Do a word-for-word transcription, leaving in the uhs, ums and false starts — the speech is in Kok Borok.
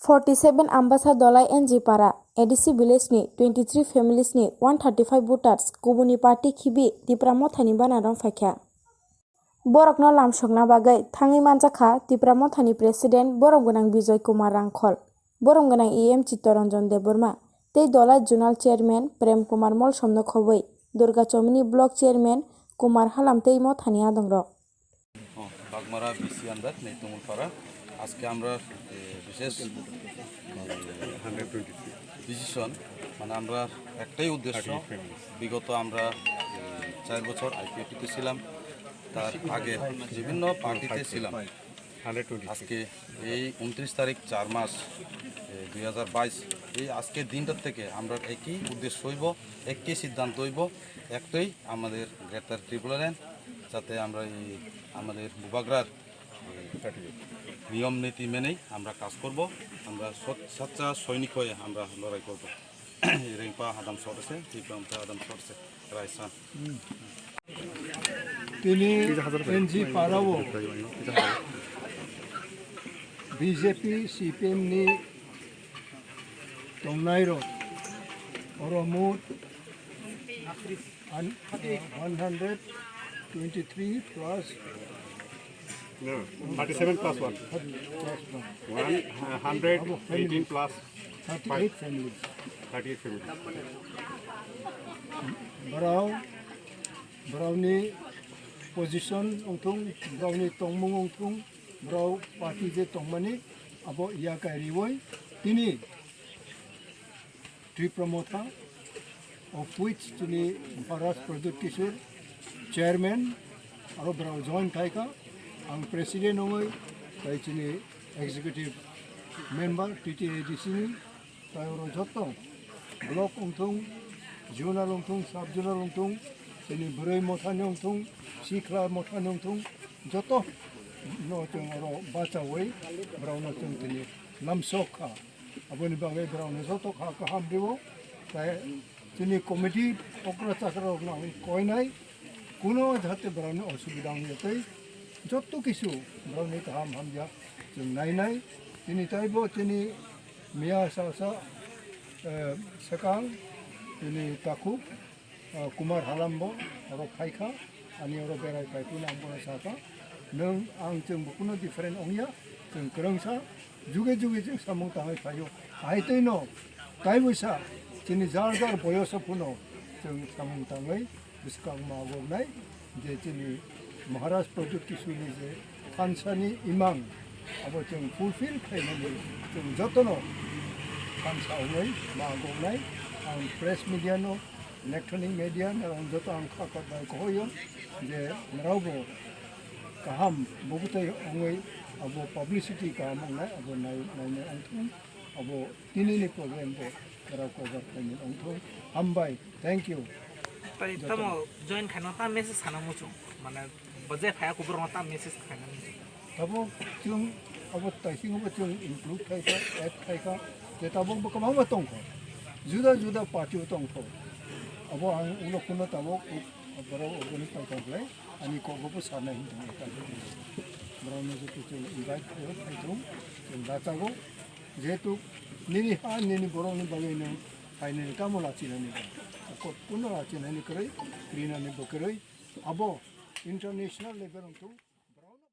Forty seven Ambasa Dolai N G Para, A D C village ni twenty three families ni one thirty five voters kubuni party khibi Tipra Motha ni banner rok phaikha. Borokno lamsokna bagwi thangwi manjakha Tipra Mothani President borom gwnang Bijoy Kumar Rangkhol, borom gwnang E M Chittaranjan Debbarma tei Dolai Zonal Chairman Prem Kumar Molsomno khobwi Durga Chomini Block Chairman Kumar Halam tei Mothani adongrok. O, Bagmara BC under নেই তুমুলপাড়া। আজকে আমরা, এ, বিশেষ, এ, ডিসিশন, মানে, আমরা একটাই উদ্দেশ্য। বিগত আমরা, এ, চার বছর আইপিএফটিতে ছিলাম, তার আগে বিভিন্ন পার্টিতে ছিলাম। আজকে এই ঊনত্রিশ তারিখ, চার মাস, এ, দুই হাজার বাইশ, এই আজকের দিনটার থেকে আমরা একই উদ্দেশ্য হইব, একই সিদ্ধান্ত হইব, একটাই আমাদের গ্রেটার ত্রিপুরাল্যান্ড, যাতে আমরা এই আমাদের বুবাগ্রার নিয়ম নীতি মেনেই আমরা কাজ করব। আমরা সৎ-, সাচ্চা সৈনিক হয়ে আমরা লড়াই করব। Rengpa adam sot ase, Tipra Motha adam sot ase, Raisa. Tini N G Parao B J P, C P M ni tongnai rok, oro mut an-, one hundred twenty three plus No, thirty seven plus one. Plus one. One hundred eighteen plus thirty eight families. Thirty eight families. Borao, borao ni position ongthung, borao ni tongmung ongthung, borao party je tongmani abo yakai riwoi tini Tipra Motha, of which chini Maharaj Pradyut Kishore, chairman, aro borao join khaikha, ang president ongoi, tai chini executive member T T A D C ni, tai oro joto block ongthung, zonal ongthung, sub zonal ongthung, chini Bwrwi Mothani ongthung, Sikla Mothani ongthung, joto no chwng oro bachawi, borao no chwng tini lamsok kha. Aboni bagwi borokno joto kha kaham riwo. Tai chini committee okra chakra rokno ang koinai, kuno jahate borokni osubida wngya tei joto kisu borokni kaham hamya chwng nainai. Tini taibo chini miya sasa, eh, swkang tini takhuk, ah, Kumar Halam bo oro phaikha, ani oro berai phaiphano ang bono sakha, nwng ang chwng bo kuno different wngya, chwng kwrwngsa, juge juge chwng samung tangwi phaio. Hai twi no, taibo sa, chini jar jar boyoso phano chwng samung tangwi bwskang ma goknai, je chini Maharaj Pradyut Kishorni je thansani imang, abo chwng fulfill khlainani chwng jotono thansa wngwi ma goknai. Ang press media no, electronic media no, ang joto ang kha kha bai kohoyo je norokbo kaham bubutwi wngwi abo publicity kaham wngnai, abo nai-, nainai wngthung, abo tinini program bo norok cover khlainai wngthung. Hambai, thank you. Tai joto. Tamo join khaino ta message sana muchung, mane bo je phaya kuborok ta message khaina muchung. Tabuk chwng abo taisingo bo chwng include khaikha, add khaikha, je tabuk bo kwbangma tongkha, juda juda party o tongkha. Abo ang ulo kuno tabuk borok organize khaikha khlai ani kokbo bo sana hin tongkha. Borokno joto chwng invite khaio, phaithung, chwng bachago. Jehetu nini ha, nini borokni bagwi nwng phainani tamo lachinani ba. Kot puno lachinani kwrwi, krinani bo kwrwi. Abo international level wngthung.